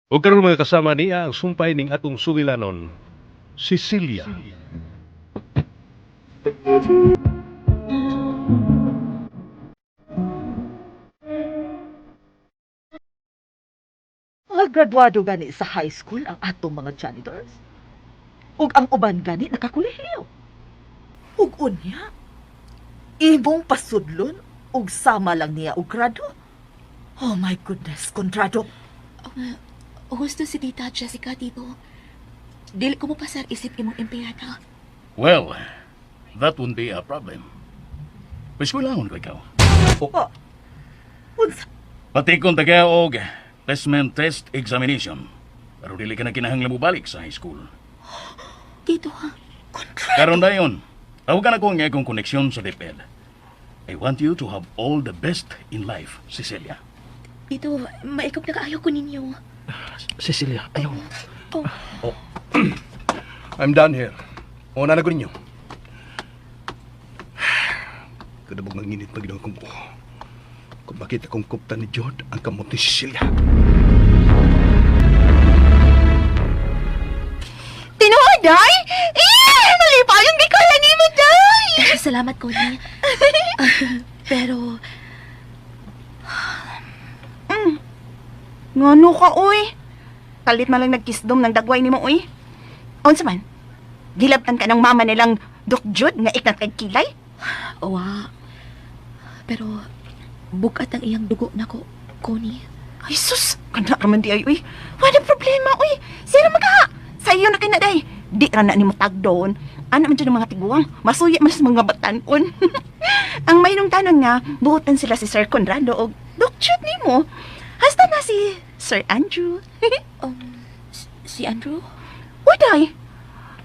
O karon mga kasama niya ang sumpay ning atong sugilanon, Cecilia. Mga graduado gani sa high school ang atong mga janitors. Ug ang uban gani nakakolehiyo. Ug unya, imong pasudlon ug sama lang niya og grado. Oh my goodness, Conrado. Gusto si Tita Jessica, Tito. Dili ko mo pasar isip imong empleyada. Well, that won't be a problem. Paskwilahon ko ikaw. Oh. Unsa? Pati kung taga og placement test examination. Pero dili ka na kinahanglan mobalik sa high school. Tito, ha? Conrado. Karon dayon, tawagan ako ang akong koneksyon sa DepEd. I want you to have all the best in life, Cecilia. Tito, maikog na kaayo ko ninyo. Cecilia, ayaw. Oh, I'm done here. Una na ko ninyo. Kadabog ng init pag kong buo. Kung makita kong kupta ni Jod ang kamot ni Cecilia. Tinuod, day? Eh, malipayon gid ko lang nimo, day. Salamat, Connie. Pero, Ngano ka, uy? Kalit man lang nagkisdom ng dagway nimo, uy. Unsa man? Gilabtan ka ng mama nilang Dok Jude nga iknat kay kilay? wa. Pero, bukat ang iyang dugo nako, Connie. Ay sus, kana raman di ay, uy. Wala problema, uy. Sira man ka. Sa iyo na kay na, day. Di ra na nimo tagdon. Ana man dyan ang mga tiguang. Masuya man sa mga batanon. Ang mayroong tanon nga, buotan sila si Sir Conrado og Dok Jude nimo. Hasta na si Sir Andrew. Si Andrew? Uy, day!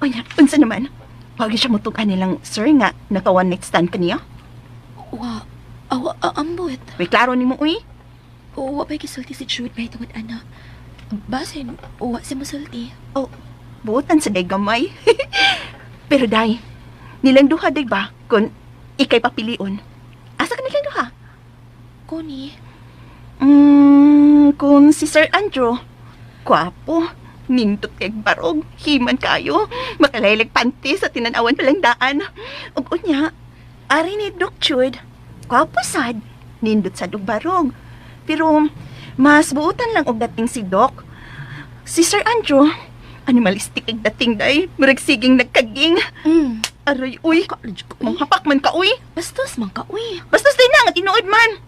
Uy, unsa naman? Wag siya mutugan nilang sir nga naka one night stand kaniya. Wa. Awa, ambot. Uy, klaro nimo uy. Wa pa'y gisulti si Jude may tungod ana. Basin, wa si musulti. Oh, buotan sa day gamay. Pero day, nilang duha day ba kung ikay papilion? Asa ka nilang duha? Connie, Kung si Sir Andrew, kwapo, nindot kay barog, himan kayo, makalailag panty sa tinanawan palang daan. Ug unya, ari ni Doc Jude, kwapo sad, nindot sad og barog. Pero mas buutan lang og dating si Doc. Si Sir Andrew, animalistic ang dating day, murag siging nagkaging. Aray, uy, manghapak man ka, uy. Bastos man ka, uy. Bastos din na, nga tinuod man.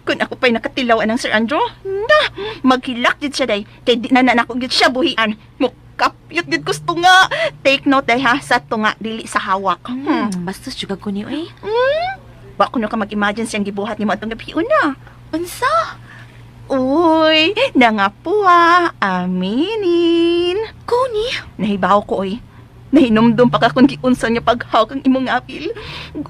Kung ako pa'y nakatilaw ng Sir Andrew, na, maghilak jud siya day. Kay di na na nako jud siya buhian. Mukapyot jud gusto nga. Take note day ha, sa tunga, dili sa hawak. Bastos juga ko ni, uy. Wa ko na ka mag-imagine siyang gibuhat ni mo atong gabi una. Unsa? Uy, nangapuha, aminin. Connie? Nahibaw ko, oy. Nahinomdom pa ka kung giunsa niya paghawak ang imong apil.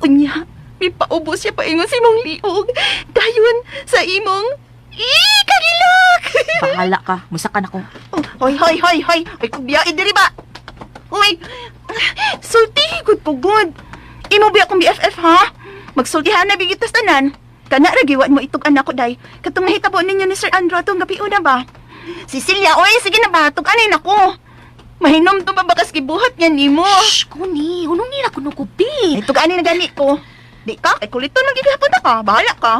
Unya, may paubos siya paingon sa imong liog. Dayon sa imong... Ii, kagilak! Bahala ka. Musakan ako. Oh, hoy, hoy, hoy, hoy! Ay, kubiyain diri ba? Hoy! Sulti, good po good. Imo biya akong BFF, ha? Magsultihan na bigitas tanan. Kana ra giwan mo itog anak ko, day. Katong nahitabo ninyo ni Sir Andrew atong gabi una ba? Cecilia, oy, sige na ba? Tug-anay nako. Mahinom to ba bakas gibuhat niya nimo? Shh, Connie. Hunong nila kuno kubi. Ay, tug-anay na gani ko. Di ka, ay kuliton man gihapon na ka. Bahala ka.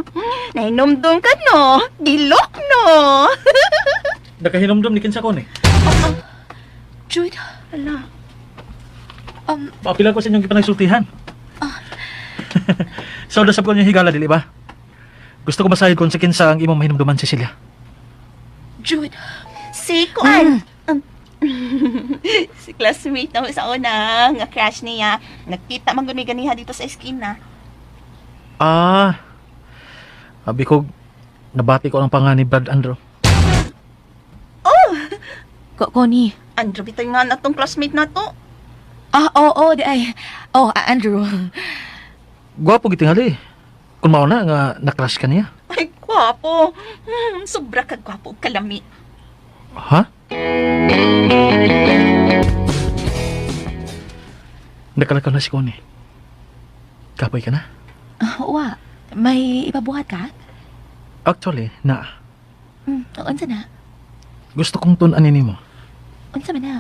Nahinomdom ka no. Gilok no. Nakahinomdom ni kinsa ko ni. Jude, Ala. Paapila ko sa inyong gipanagsultihan. So, dasap ko inyong higala, dili ba? Gusto ko masayod kung sa kinsa ang imong mahinumduman, Cecilia. Jude. Si Kuan. Si classmate na sa una, nga crush niya. Nagkita man gud mi ganiha dito sa eskina. Ah, abi ko, nabati ko ang pangan ni Brad Andrew. Connie. Andrew bitay nga na tong classmate na to. Ah, oo, oh, di ay. Oh, Andrew. Gwapo gitingali. Kung mauna nga na-crush ka niya. Ay, gwapo. Sobra ka gwapo, kalami. Ha? Nakalakaw na si Connie. Kapoy ka na? Ah, wa. May ipabuhat ka? Actually, na. Unsa na? Gusto kong tun-an nimo. Unsa man na?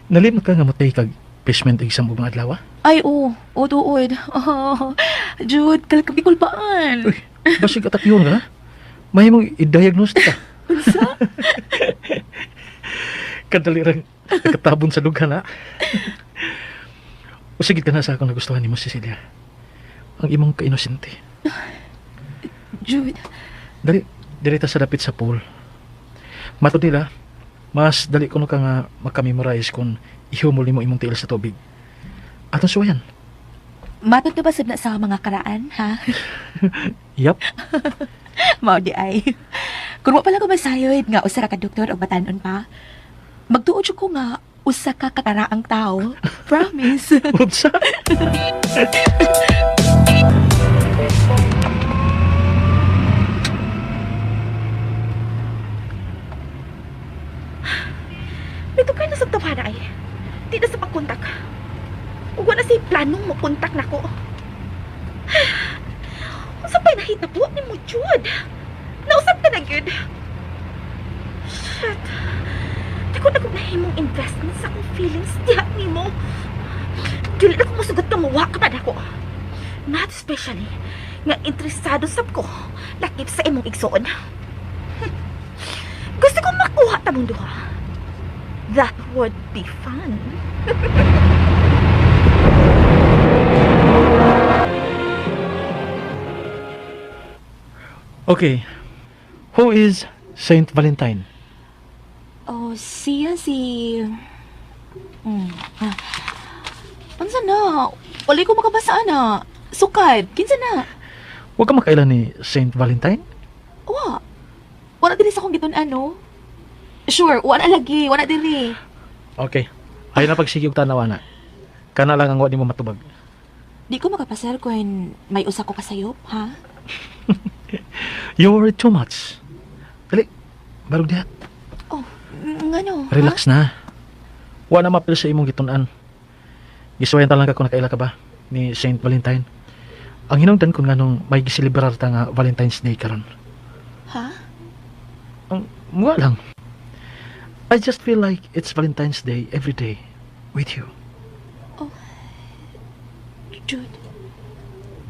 Nalimot ka nga mo-take kag placement exam ug mga adlaw, ah? Ay, oo. Oo, tuod. Oh, Jude, kalkabikulbaan. Uy, basig atak yun ka? Mahimong i-diagnose ka. Unsa? Kadali rang nakatabon sa dughan, ha? Usigit ka na sa akong nagustuhan nimo, Cecilia. Ang imong kainosente. Jude, Dali, dali ta sa dapit sa pool. Matod nila, mas dali kuno ka nga makamemorize kung ihumol nimo imong tiil sa tubig. Atong suwayan. Matod ka ba sab na sa mga karaan, ha? Yap. Mao di ay. Kung wa pala ko masayod nga usa ra ka doktor og batanon pa. Magtuod jud ko nga usa ka kataraang tao. Promise. Unsa? May na sa tawana ay. Di na sa pagkontak. Ug wala say planong mokontak nako. Unsa pa'y nahitabo ni mo, Jude? Nausap ka na, gyud. Shit. Di ko na kung nahimong investment sa akong feelings diha nimo. Dili na ko musugot ka muwa ka pa nako. Not especially nga interesado sab ko lakip sa imong igsoon. Gusto ko makuha tamong duha. That would be fun. Okay. Who is Saint Valentine? Oh, siya si... Ah. Unsa na? Wala ko makabasa na. Sukad, kinsa na? Huwag ka makaila ni Saint Valentine? Wa. Wala diri sa akong gitun-an, no? Sure, wala lagi, wala diri. Okay. Ayaw na pagsige og tanawa na. Kana lang ang wa nimo matubag. Di ko makapasar kung may usa ko kasayop, ha? You worry too much. Dali. Barog diha. Oh, ngano? Relax na. Wa na mapil sa imong gitun-an. Gisuwayan ta lang ka kung nakaila ka ba ni Saint Valentine. Ang hinungdan kung nganong may giselebrar ta nga Valentine's Day karon. Ha? Ang muwa lang. I just feel like it's Valentine's Day every day with you, Jude,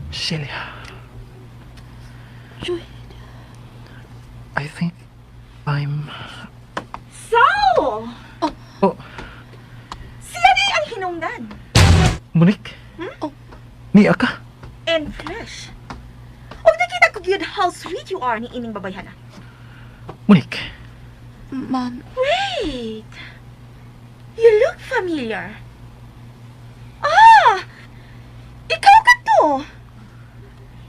Cecilia. Jude. I think I'm So, Oh, siya ni ang hinungdan. Monique. Oh. Niya ka. And fresh. Ug nakita ko gyud how sweet you are ni ining babayhana. Monique. Ma'am, Wait. You look familiar. Ah! Ikaw ka to!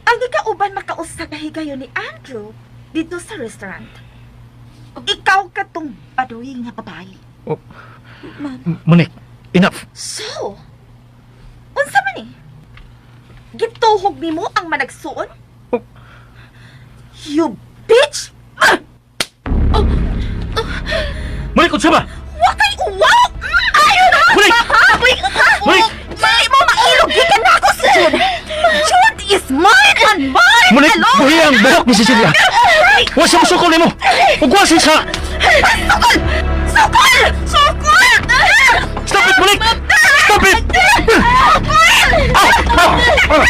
Ang ikauban makausap na higayon ni Andrew dito sa restaurant. Ikaw ka tong baduy nga babae. Oh, ma'am. Monique, enough. So, unsa man eh? Gituhog nimo ang managsuon? Oh. You bitch! Ah! Monique, unsa ba? Wa kay uwaw! Ayaw na! Monique! Monique! Dili mo mailog gikan na ako si Jude! Jude is mine and mine Monique, alone! buhi ang buhok ni Cecilia. Wa siya musukol nimo. Ug wa siya sa Sukol! Sukol! Sukol! Stop it, Monique! Stop it! Sukol! Ah! Ah! Ah!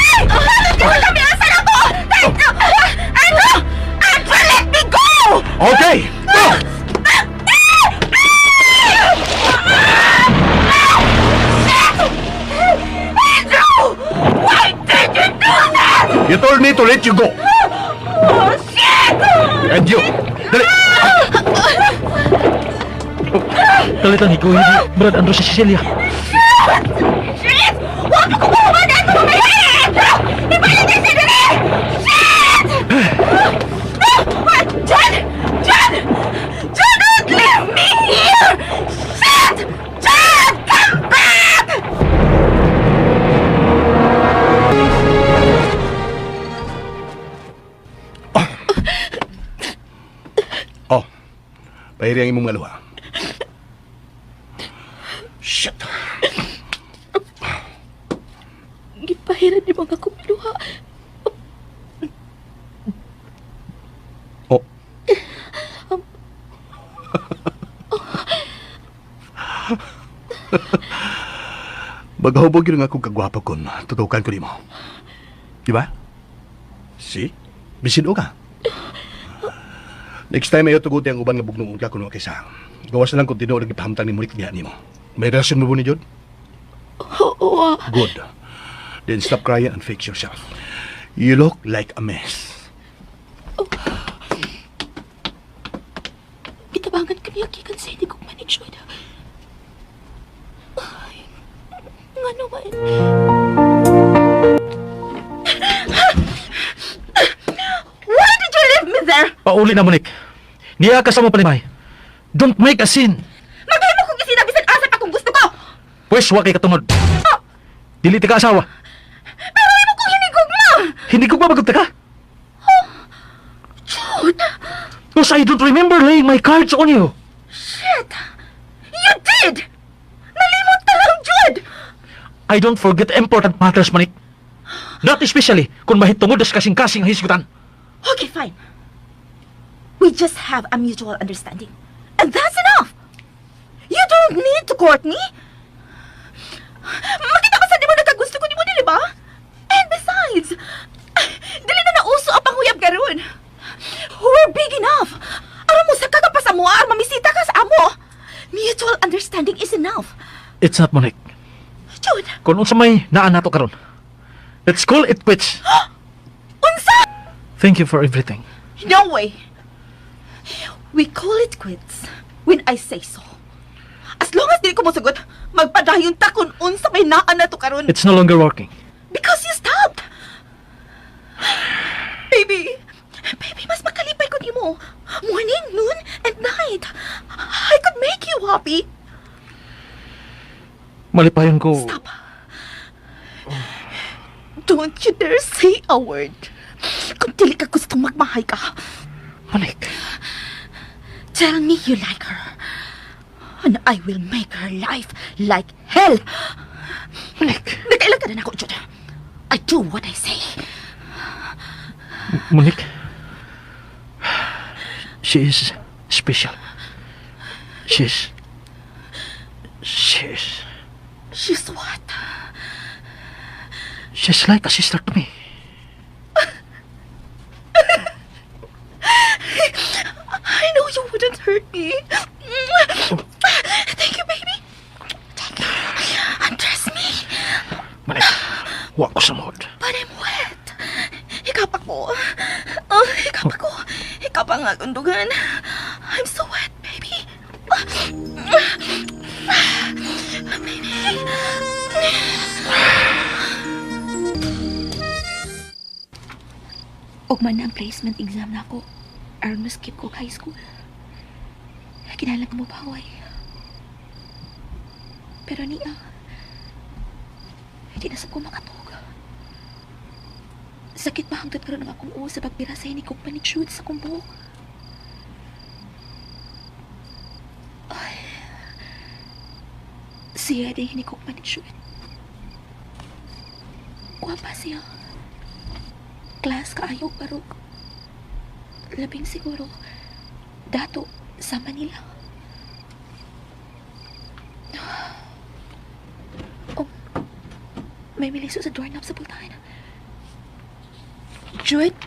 Sukol kami! Asa na ko? Andrew! Andrew, let me go! Okay! Go! Andrew! Why did you do that? You told me to let you go. Oh, shit! And you. Dali. Kalit ang higuhin ni Brad Andrew si Cecilia. Shit! Huwag mo kukuha na ito mamaya! Andrew! Ibalik niya siya dali! Shit! No! John! John! John, don't leave me here! Shit! John, come back! Oh. Pahiri ang imong maluha. Shit. Gipahiran ni mga kumiluha. Oh. Maghubog yun nga akong kagwapo kung tutukan ko nimo. Di ba? See? Bisin ka. Next time ayo tuguti ang uban nga bugnoon ka kuno kaysa. Gawas na lang kung tinuod ang gipahamtang ni Monique diha nimo. May relasyon mo ba ni Jod? Oo. Good. Then stop crying and fix yourself. You look like a mess. Gitabangan ko niya gikan sa hindi kong manage. Ay, nga naman. Why did you leave me there? Pauli na, Monique. Niya ka sa mo palimay. Don't make a scene. Maghimo kong isina bisan asa pa kung gusto ko. Pwes, wa kay katungod. Dili ti ka asawa. Pero imo kong hinigugma. Hindi ko ba magugta ka? Jude, Because I don't remember laying my cards on you. shit. You did. Nalimot ka lang, Jude. I don't forget important matters, Monique. Not especially kung mahitungod as kasing-kasing ang hisgutan. Okay, fine. We just have a mutual understanding. And that's enough! You don't need to court me! Makita ko sa di mo nagkagusto ko ni mo, dili ba? And besides, dili na nauso ang panghuyab karon. We're big enough. Aron mo sa ka pa sa mua, aron mamisita ka sa amo. Mutual understanding is enough. It's not, Monique. Jude, Kung unsa may naa nato karon. Let's call it quits. Unsa? Thank you for everything. No way. We call it quits when I say so. As long as dili ko mosugot, magpadayon ta kung unsa may naa na to karon. It's no longer working. Because you stopped. Baby, baby, mas makalipay ko nimo. Morning, noon, and night. I could make you happy. Malipayon ko. Stop. Don't you dare say a word. Kung dili ka gustong magmahay ka, Monique. tell me you like her. And I will make her life like hell. Monique. Nakaila ka na nako, Jude. I do what I say. Monique. She is special. She's... She's... She's what? She's like a sister to me. I know you wouldn't hurt me. Thank you, baby. Thank you. Undress me. Monique, wa ko sa mood. But I'm wet. Hikap ako. Oh, hikap ako. Hikap ang agundugan. I'm so wet, baby. Baby. Ug man na ang placement exam na ako. Aron mo-skip ko high school. Kinahanglan ko mobaway. Pero niya, hindi na sab ko makatog. Sakit pa hangtod karon ang akong ulo sa pagbira sa hinigugma ni Jude sa akong buhok. Ay, siya din hinigugma ni Jude. Gwapa siya. Class kaayo barog. Labing siguro, dato sa Manila. Oh, may miliso sa doorknob sa pultahan. Jude?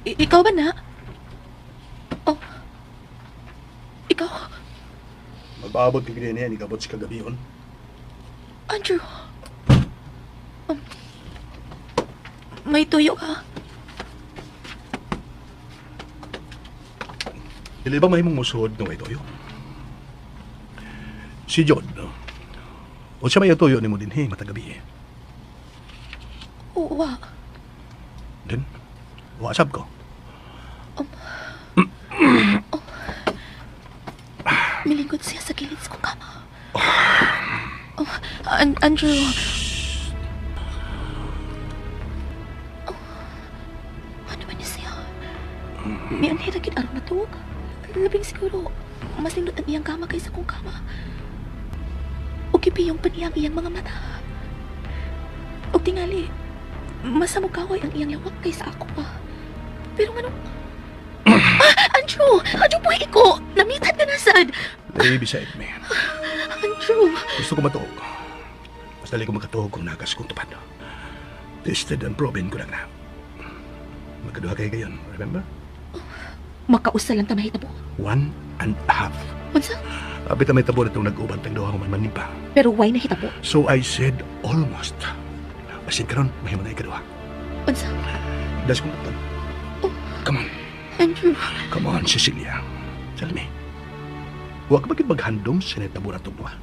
Ikaw ba na? Oh, ikaw? Magpaabot ka ganyan yan, ikabot sa kagabi yun. Andrew. May tuyo ka. Dili ba mahimong musuod ng may toyo? Si John, no? O siya may toyo nimo dinhi, matag gabi. Wa. Then, WhatsApp ko. Milingkod siya sa gilid sa kong kama. Oh, Andrew. Oh, ano ba niya siya? May anhira gid aron matuog. Labing siguro, mas nindot ang iyang kama kaysa kong kama. O gipiyong pa niya ang iyang mga mata. Og tingali, mas mukaway ang iyang lawak kaysa ako pa. Pero nganong... Ah, Andrew! Andrew, buhi ko! Namitan ka na, sad! Lay beside me. Andrew! Gusto ko matuog. Mas dali ko makatuog kung nakas kong tupad. Tested and proven ko lang na. Magkaduha kay gayon, remember? Makausa lang ta mahitabo. 1.5. Unsa? Abit na may tabo na itong nag-uban tang duha man pa. Pero why nahitabo? So I said almost. Basin karon, mahimo na ikaduha. Unsa? Das kong button. Come on. Andrew. Come on, Cecilia. Tell me. Huwag ka bakit maghandom sa naitabo na itong duha?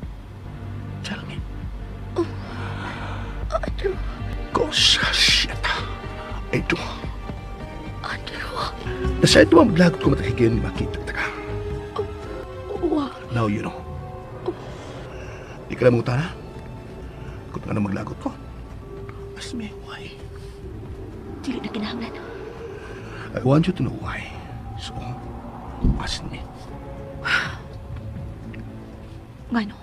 Tell me. Andrew. Gosh, shit. I do. Andrew. Nasa ito ang maglagot ko matakigyan makita ka. Wa. Now you know. Di ka lang mutana? Kung ano maglagot ko? Ask me why. Dili na kinahanglan. I want you to know why. So, ask me. Ngano?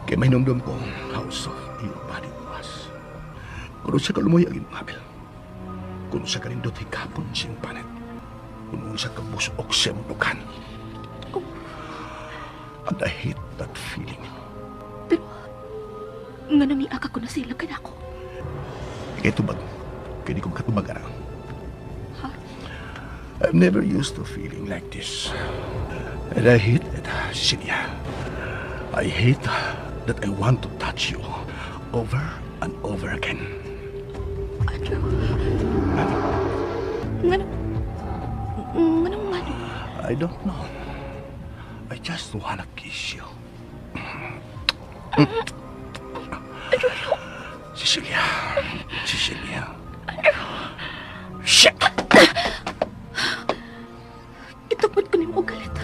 Kay may numdum ko how soft your body was. Kung sa kalumoy ang imong habil. Kung sa kanindot hikapon siyang panet. Kung sa kabusok siya mong dukan. And I hate that feeling. Pero ngano miaka ko na sila kanako? Kay tubag. Kay di ko makatubag ara. Ha? I'm never used to feeling like this. And I hate it, Cecilia. I hate that I want to touch you over and over again. Andrew. Ngano? Ngano ngano? I don't know. I just wanna kiss you. Cecilia. Cecilia. Shit! Itupod ko nimo og galit.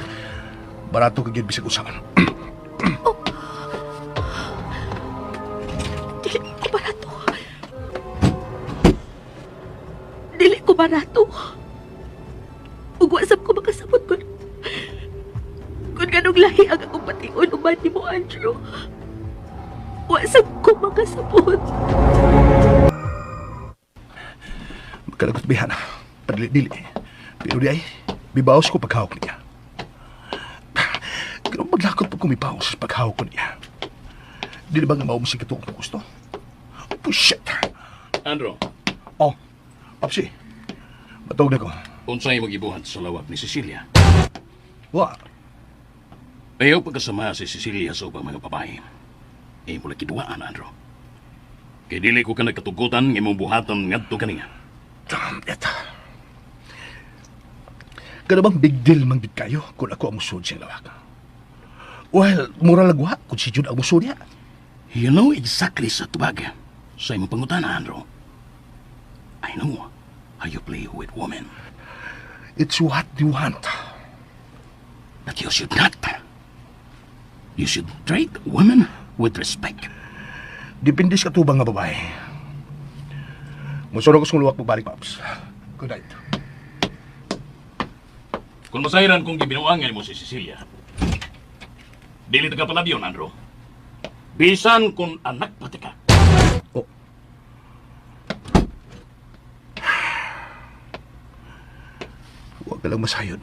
Barato ka gyud bisag usapan. Dili ko barato. Dili ko barato. Ug wa sab ko makasabot kun ganong lahi ang akong bation uban nimo, Andrew. Wa sab ko makasabot. Magkalagot bihan. Padili-dili. Pero di ay, bibaos ko paghawak niya. Pero maglakot pag kumibaos paghawak ko niya. Di ba nga maumsig ito akong gusto? Oh, shit! Andrew, Oh, Papsi. Matawag na ko. unsay imong gibuhat sa lawag ni Cecilia? Wa. Ayaw pagkasama si Cecilia sa ubang mga babae. Imo lagi duwaan, Andrew. Kay dili ko ka nagkatugutan ng imong buhaton ngadto kaniya. Damn it. Kana bang big deal man gid kayo kung ako ang musulod siyang lawak? Well, mura lagwa kung si Jude ang musulod niya. You know exactly sa tubag sa imong pangutana, Andrew. I know how you play with women. It's what you want. But you should not. You should treat women with respect. Depende sa katubang nga babae. Musulod ko sa luwak pagbalik, Paps. Good night. Kung masayran kung gibinuangan mo si Cecilia, dili ta ka palabyon, Andrew. Bisan kung anak pati ka. Oh. Huwag ka lang masayod.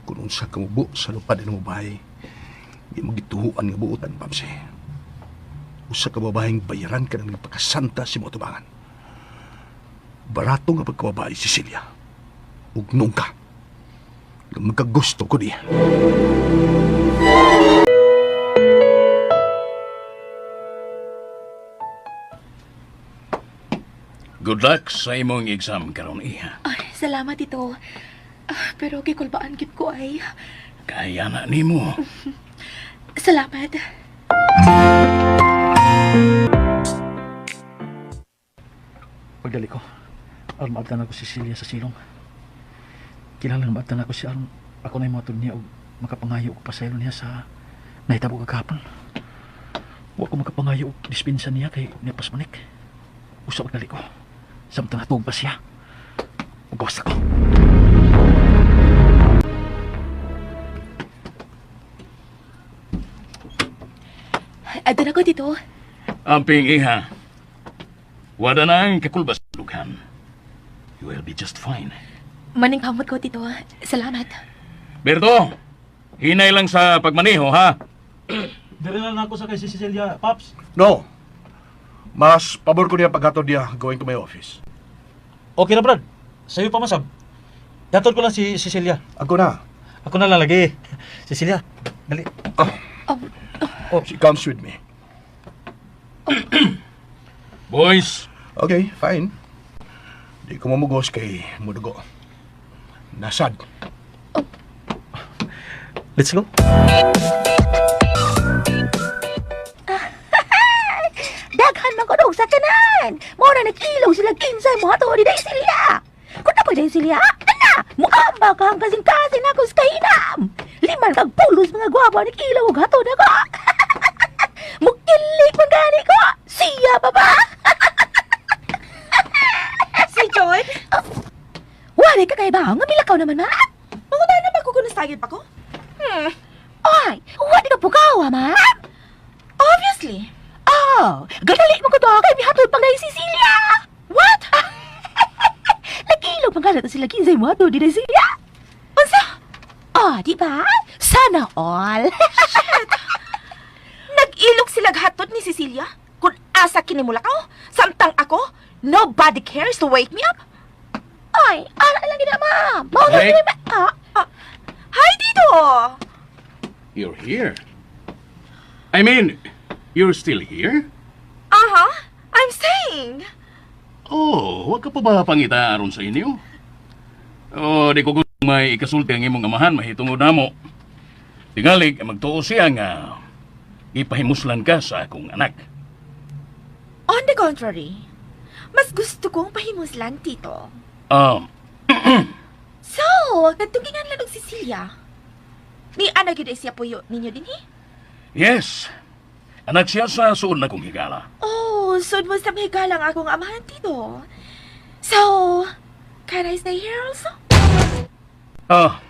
Kung unsa ka mubo sa lupad ng babae, di mo gituhuan nga buotan, Papsi. Usa ka babaeng bayaran ka ng pagkasanta sa imong atubangan. Barato nga pagkababae, Cecilia. Ug nung ka. Nga magkagusto ko niya. Good luck sa imong exam karon, iha. Ay, salamat, Tito. Ah, pero gikulbaan gid ko ay. Kaya na nimo. Salamat. Pagdali ko, aron maabtan ako si Cecilia sa silong. Kinahanglan maabtan ako siya aron ako na yung niya og makapangayo og pasaylo niya sa nahitabo kagahapon. Wa ko makapangayo og dispensa niya kay nipas manik. Usa pagdali ko. Samtang natug pa siya. Mugawas ako. Adto na ko, Tito. Amping, iha. Wala na ang kakulbas dughan. You will be just fine. Maningkamot ko, Tito. Salamat. Berto, hinay lang sa pagmaneho, ha? Diri na lang ako sa kay si Cecilia, Paps. No. Mas pabor ko niya paghatod niya going to my office. Okay na, Brad. Sa'yo pa masab. Yatod ko lang si Cecilia. Ako na. Ako na lang lagi. Cecilia, dali. She comes with me. Boys, Okay, fine. Di ko mamugos kay mudugo. Nasad. Let's go. Daghan man kunog sa kanan. Mao na nag-ilog sila kinsay mo ato ni Cecilia. Kung napoy day Cecilia, ana, muamba ka ang kasing-kasing ako sa kahinam. Liman kag pulos mga gwapa nag-ilog og hatod ako. Mukilig man gani ko. Siya pa ba? Si John? Wala ka kay ba? Nga milakaw naman ma. Mangutan na ba ko kung nasayod pa ko? Ay, wala ka pukaw, ma. Obviously. Oh, gadali mo ko to kay mihatod pang dahil Cecilia. What? Nag-ilog pang kalat sila kinsay mo ato di Cecilia. Unsa? Oh, di ba? Sana all. Nag-ilog sila hatod ni Cecilia? Kung asa kini mulakaw? Samtang ako, nobody cares to wake me up. Ay, ala lang gina, ma'am. Mao na Hey. gina, ma. Ah, Hi, Tito! You're here. I mean, you're still here? Aha, I'm saying. Oh, wag ka pa ba pangita aron sa inyo? Oh, di ko gusto may ikasulti ang imong amahan mahitungod namo. Tingali, magtuo siya nga ipahimuslan ka sa akong anak. On the contrary, mas gusto kong pahimuslan, Tito. So, katunggingan lang og Cecilia. Ni ana gyud ay siya puyo ninyo din hi? Yes. Anak siya sa suod na kong higala. Oh, sud mo sa higalang akong amahan, Tito. So, can I stay here also? Ah,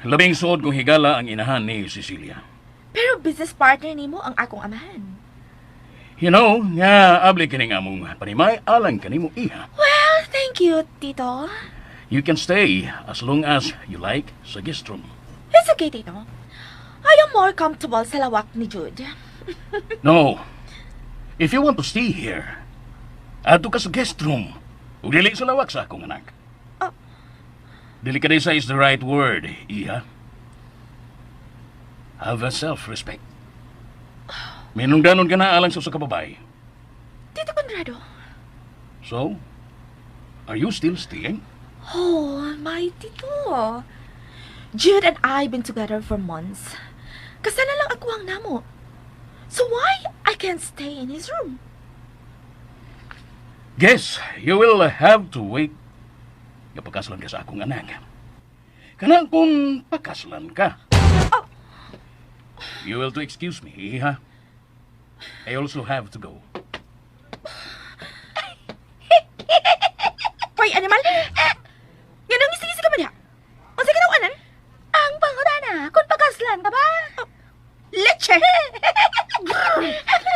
labing suod kong higala ang inahan ni Cecilia. Pero business partner nimo ang akong amahan. You know, nga abli kining among panimay alang kanimo iha. Well, thank you, Tito. You can stay as long as you like sa guest room. It's okay, Tito. I am more comfortable sa lawak ni Jude. No. If you want to stay here, adto ka sa guest room. Ug dili sa lawak sa akong anak. Ah. Delikadesa is the right word, iha. Have a self-respect. Minungdanon ka na alang sa usa ka babae. Tito Conrado. So, are you still staying? Oh, my Tito. Jude and I been together for months. Kasana lang ako ang namo. So why I can't stay in his room? Yes, you will have to wait. Nga pagkaslan ka sa akong anak. Kanang kung pagkaslan ka. You will to excuse me, iha. I also have to go. Hoy, animal! Nga nang ngisi ka man diha? Unsa kinaw-anan? Ang pangutana, kung pagkaslan ka ba? Leche!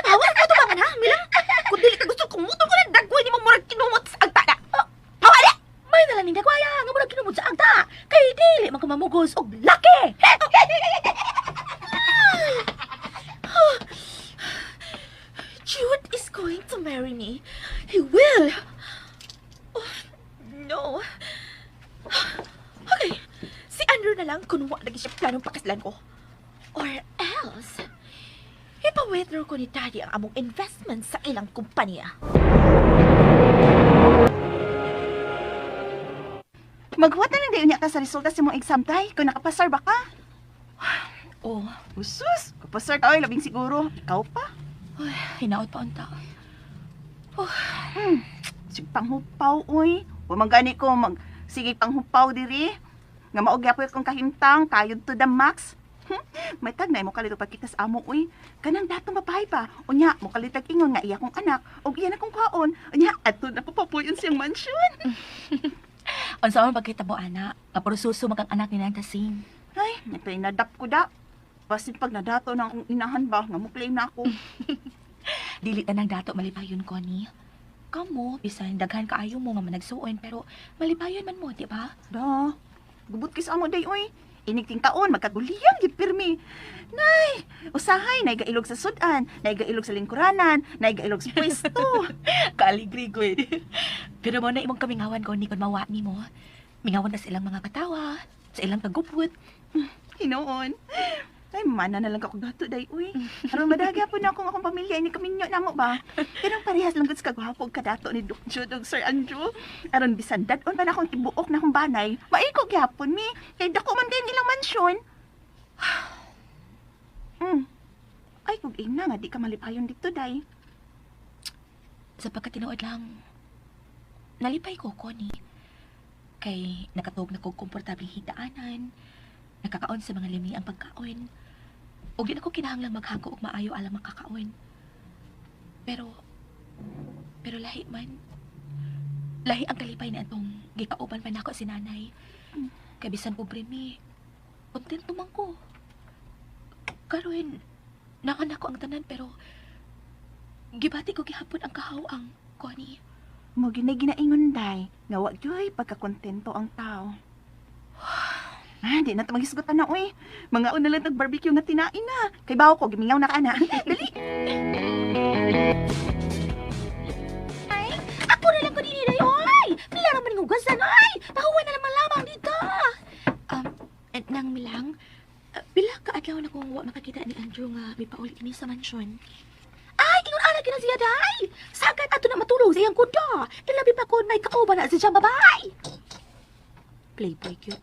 Awas ka tumangan ha, Mila? Kung dili ka gusto, kumutol ko ng dagway ni mo murag kinumot sa agta na. Hawa na! May nalaning nagwaya nga murag kinumod sa agta. Kay dili man kumamugos og laki. Jude is going to marry me. He will. Oh, no. Okay, si Andrew na lang kung wa lagi siya planong pakaslan ko. Or else, ipa-withdraw ko ni Daddy ang among investment sa ilang kumpanya. Maghuwat na lang dayon niya ka sa resulta sa mong exam tay kung nakapasar ba ka? Oh, Usus, kapasar ka oy, labing siguro. Ikaw pa. ay, hinaot pa unta. Sige panghupaw oy. Wa man gani ko mag sige panghupaw diri. Nga mao gyapon kong kahimtang kayod to the max. May tag na mo kalito pagkita sa amo oy. Kanang datong babae pa. Unya mo kalitag ingon nga iya kong anak ug iya na kong kwaon. Unya adto na ko papuyon siyang mansyon. Unsa man pagkita mo ana, nga prosuso makang anak ni Nang Tasing. Ay, nagpinadap ko da. Basin pag nadato na akong inahan ba, nga mo claim na ako. Dili ta nang dato malipayon ko ni. Kamo, bisan daghan kaayo mo nga managsuon pero malipayon man mo, di ba? Da, gubot kis amo day oy. Inig tingkaon, magkaguliyang gid pirmi. Nay, usahay, naigailog sa sudan, naigailog sa lingkuranan, naigailog sa pwesto. Kaaligri ko eh. Pero mo na imong kamingawan ko ni kun mawa nimo. Mingawan na sa ilang mga katawa, sa ilang kagupot. Hinoon. Ay, mana na lang ako dato, day, uy. Aron madagya po na akong akong pamilya, ini kaminyo na mo ba? Pero parehas lang gud sa kagwapo og kadato ni Doc Jude ug Sir Andrew. Aron bisan dad-on pa na akong tibuok na akong banay, maiko gyapon mi. Kay dako man din ilang mansyon. Ay, kug ina nga di ka malipayon dito, day. Sa pagkatinuod lang, nalipay ko, Connie. Kay nakatuog na kog komportableng higdaanan, nakakaon sa mga limi ang pagkaon, ug di na ko kinahanglang maghako og maayo alang makakaon. Pero, pero lahi man, lahi ang kalipay na atong gikauban pa nako si nanay. Kay bisan pobre mi, kontento man ko. Karon, naanak ko ang tanan pero gibati ko gihapon ang kahawang, Connie. Mo ginay ginaingon, day. Nga wa gyoy pagkakontento ang tao. Ah, di na ta maghisgutan na, uy. Mga una lang tag-barbecue nga tinain na. Kay bawo ko, gimingaw na ka na. Dali. Ay, ako na lang ko din day, oy! Pila naman ng hugasan, ay! Pahuwa na naman lamang dito! Nang milang, pila ka adlaw na kung wa makakita ni Andrew nga may paulit ini sa mansyon. Ay, ingon ana kina siya day! Sagat ato na matulog sa iyang kuda! Ilabi pa kon may kauban na si siyang babae! Playboy cute.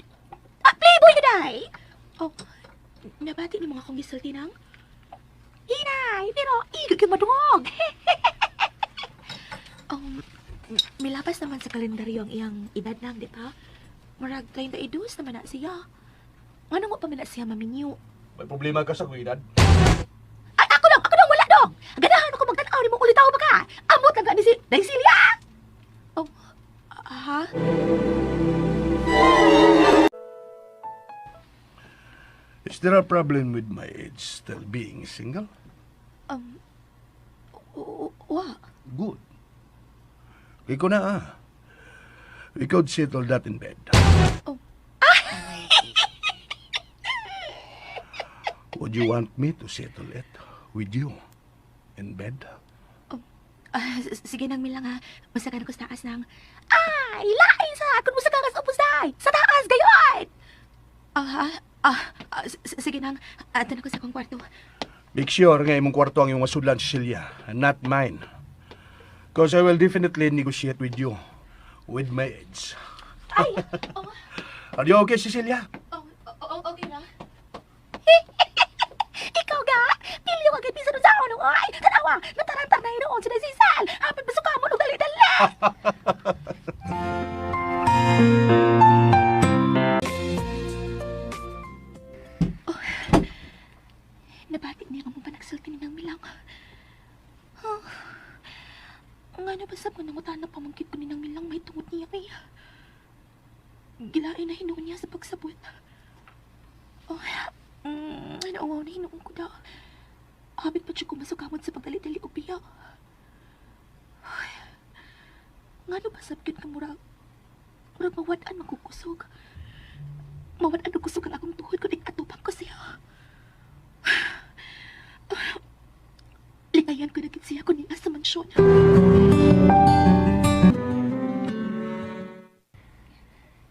Ah, playboy ka day! Oh, nabati ni mga kong gisulti nang? Hinay, pero igo gyud madungog. Milapas naman sa kalendaryo ang iyang edad nang, di ba? Murag 32 naman na siya. Ano mo pa man na siya maminyo? May problema ka sa edad? Ay, ako lang, wala dong! Ganahan ako magtanaw ni mong ulitaw ba ka? Amot lang ka ni si Daisilia! Oh, ha? Is there a problem with my age still being single? Wa. Good. Ikaw na ah. We could settle that in bed. Oh. Would you want me to settle it with you in bed? Ah, sige nang milang ha. Basta ka na ko sa taas nang. Ay, lain sa kung musa ka sa upos day. Sa taas gayon. Ah, ha? Sige nang. Ato na ko sa akong kwarto. Make sure nga imong kwarto ang imong masudlan, Cecilia, and not mine. Because I will definitely negotiate with you with my age. Ay, oh, Are you okay, Cecilia? oh, okay na. Ikaw ga, pili ko agad bisan sa ano ay. Tanawa, natarantar na hinoon si Sisal. Hapit basuka mo no dali-dali. Oh, nabati niya ang panagsulti ni nang milang. Oh, nga na ba sa panangutan na pamangkit ko ni nang milang may tungod niya kaya. Gilain na hinuon niya sa pagsabot. Oh, nauwaw na hinuon ko daw. Habit pa siya kumasukamot sa pagdali-dali o biya. Ay, nga no ba sabgit ka murag? Murag mawad-an magkukusog. Mawad-an magkusog ang akong tuhod kung ikatupang ko siya. Lingayan ko na gid siya kung niya sa mansyon.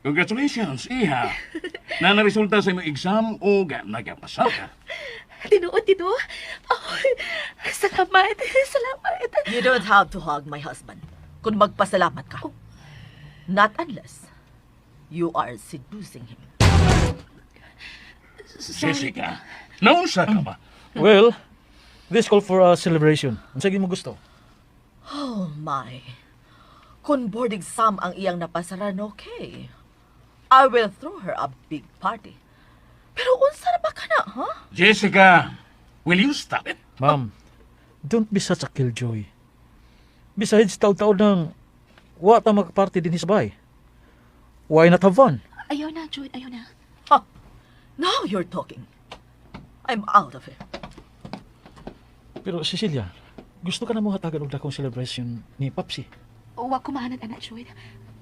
Congratulations, iha. Na naresulta sa imong exam o nagapasar ka. Tinuod, Tito. Oh, salamat. Salamat. You don't have to hug my husband kung magpasalamat ka. Not unless you are seducing him. Sorry. Jessica, naunsa ka ba? Well, this call for a celebration. Unsa gyud mo gusto? Oh my. Kung board exam ang iyang napasaran, okay. I will throw her a big party. Pero unsa na ba ka na, ha? Jessica, will you stop it? Ma'am, don't be such a killjoy. Besides, taon-taon nang wa ta magparty din sa bahay. Why not have fun? Ayaw na, Jude. Ayaw na. Ha? Now you're talking. I'm out of here. Pero Cecilia, gusto ka na mo hatagan og dakong celebration ni Papsi. Wa ko maanad, anak, Jude.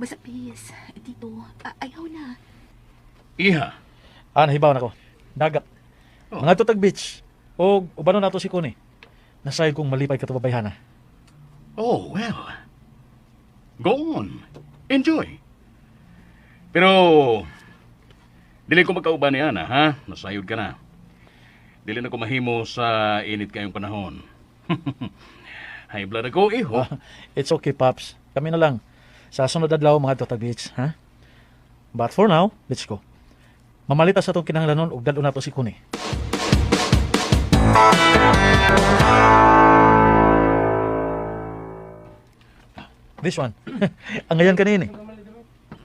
Basta please, Tito, ayaw na. Iha, Ah, nahibaw na ko. Dagat. Oh. Mga tutag beach. O ubanon nato si Connie. Nasayod kong malipay ka to babayhana. Oh, well. Go on. Enjoy. Pero, dili ko magkauban ni Ana, ha? Nasayod ka na. Dili na ko mahimo sa init kayong panahon. High blood ako, iho. Ah, it's okay, Paps. Kami na lang. Sa sunod adlaw, mga tutag beach, ha? But for now, let's go. Mamalita sa itong kinahanglanon ug dad-on nato si Connie. This one. Ang ngayon kanini.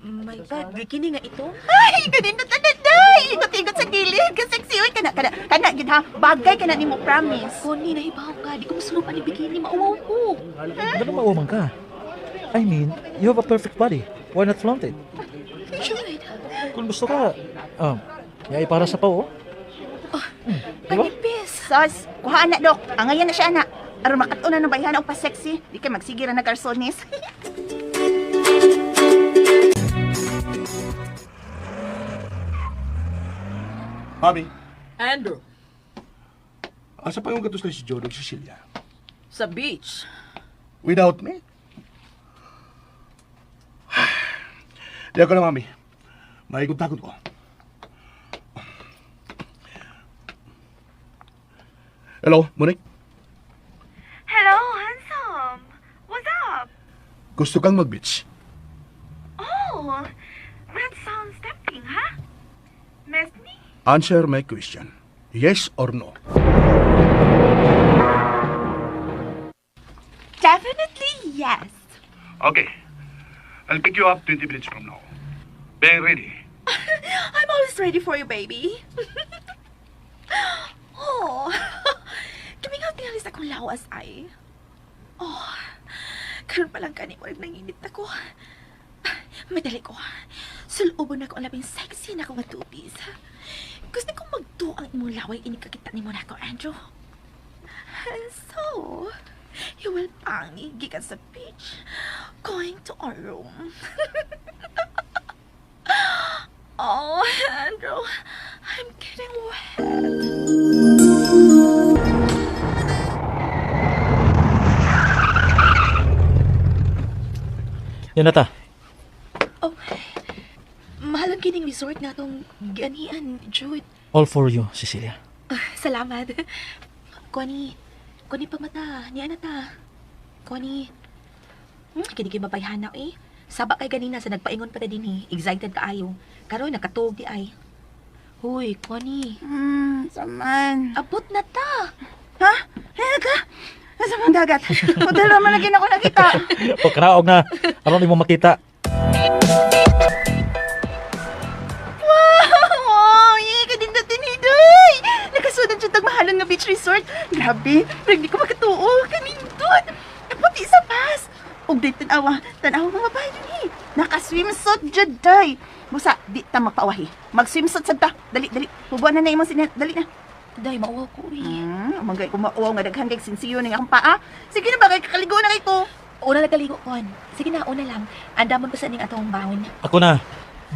My God, bikini nga ito. Ay, ganito tanan day. Ingot-ingot sa gilid. Ka-sexy oy kana kana kana gid ha. Bagay kana nimo, promise. Connie, nahibaw ka. Di ko masulong ani bikini. Mauwaw ko. Ganun maumang ka. I mean, you have a perfect body. Why not flaunt it? Jude, Kung gusto ka, yay para sa pao, oh. Diba? panipis. Sos, kuha na dok. Angayan na siya ana. Aron makatunan ng bayhana og pa-sexy. Di kay magsige ra na garsones. Mami, Andrew, asa pa yung gatos na si Jodo ug Cecilia? sa beach. Without me? Di ako na, Mami. May takot ko. Hello, Monique. Hello, handsome. What's up? Gusto kang mag-beach? Oh, that sounds tempting, huh? Miss me? Answer my question. Yes or no? Definitely yes. Okay. I'll pick you up 20 minutes from now. Be ready. I'm always ready for you, baby. Oh, tumingaw tingali sa akong lawas ay. Oh, karon pa lang kani murag nanginit ako. Madali ko. Sulubon ako ang labing sexy na akong two-piece. Gusto kong magtuo ang imong laway inikakita nimo nako, Andrew. And so, you will pangi gikan sa beach, going to our room. Oh, Andrew, I'm getting wet. Yan na ta. Oh, mahal ang kining resort na itong ganian, Jude. All for you, Cecilia. Ah, salamat. Connie, Connie pagmata, niya na ta. Connie, kini kay mabayhana eh. Saba kay ganina sa nagpaingon pa ta din eh. Excited kaayo. Karon nakatuog di ay. Huy, Connie, Saman. abot na ta. Ha? Eh ka? Asa man dagat? Hotel ra man lagi na ako nakita. O, karaog na. Aron imo makita. Wow! Yay! Kadindot din hidoy! Nakasunod siya tagmahalan nga beach resort. Grabe! Parang di ko makatuo. Kanindot! Puti sa pas! Ug day tanawa. Tanawa mga babae din eh. Naka-swimsuit jud day. Busa, di ta magpaawahi. Mag-swimsuit sad ta. Dali, dali. Hubuan na na imong sinya. Dali na. Day, mauwaw ko eh. Manggay ko mauwaw nga daghan kay sinsiyo ning akong paa. Sige na ba kay kakaligo na kay ko. Una lang kaligo, Con. Sige na, una lang. Andamon ko sa ning atong bawon. Ako na.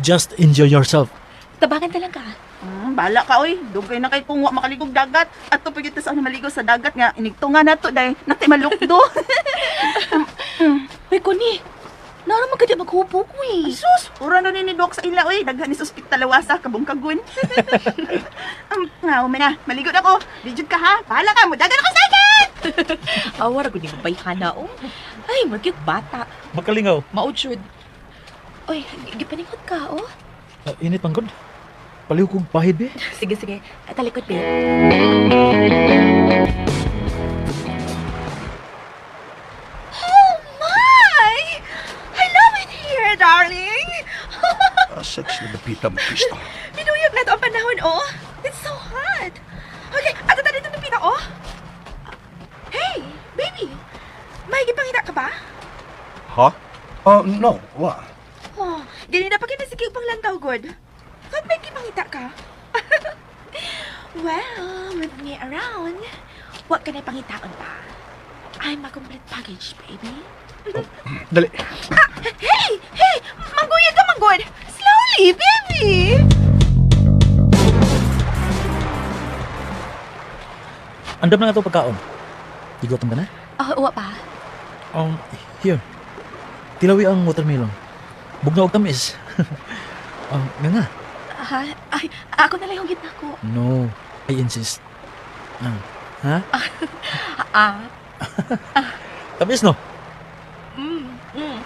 Just enjoy yourself. Tabangan ta lang ka. Bala ka oy. Dugay na kay kung wa makaligog dagat. Ato pa gyud ta sa maligo sa dagat nga inigtunga nato day natay malukdo. Uy, Connie, naraman ka di maghubo ko eh. Ay, sus, ura na ni Doc sa ila oy. Daghan ni suspik talawasa kabungkagon. Na, maligo na ko. Dijud ka ha. Bahala ka mo. Dagan ako sa dagat. Awar ko ni mabayhana oh. Ay, murag bata. Magkalingaw. Maujud. Oy, gipaningot ka oh. Ah, init man gud. Paliw kong pahid be. Sige, sige. Talikod, babe. Oh my! I love it here, darling. Sex na dapita mo, Kristo. Pinuyog na to ang panahon, oh. It's so hot. Okay, ato ta dito pita, oh. Hey, baby. May gipangita ka ba? Ha? No. Wa. Oh, ganina pa kita sige pang lantaw god. Ba't may gipangita ka? Well, with me around, wa ka na pangitaon pa. I'm a complete package, baby. Dali. Hey! Hey! Mangguyag ka, manggod! Slowly, baby! Andam na nga ito pagkaon. Gigutom ka na? Ah, uwa pa. Here. Tilawi ang watermelon. Bugnaw og tamis. Nga nga. Ha? Ay, ako na lang yung gitna ko. No, I insist. Ah, ha? Ah. Tamis no? Mm. Mm.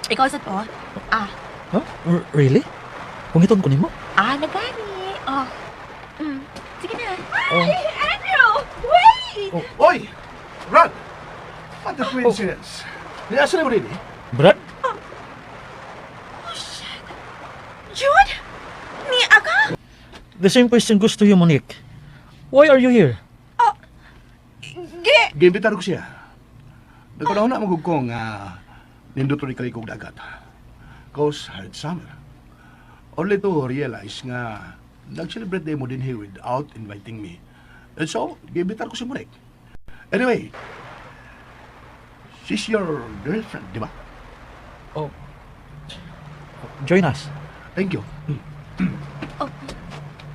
Ikaw sa to? Ah. Huh? Really? Pungiton ko nimo? Ah, nagani. Oh. Mm. Sige na. Oh. Andrew! Wait! Oy! Brad! What a coincidence. Niasa na mo rin eh. Brad? Oh, shit. Jude? Ni aga? The same question goes to you, Monique. Why are you here? Ge! Giimbitar ko siya. Nagpanahon na magug ko nga nindot rin kalikog dagat. Cause hard summer. Only to realize nga nag-celebrate day mo din here without inviting me. And so, giimbitar ko si Monique. Anyway, she's your girlfriend, di ba? Oh. Join us. Thank you. Oh,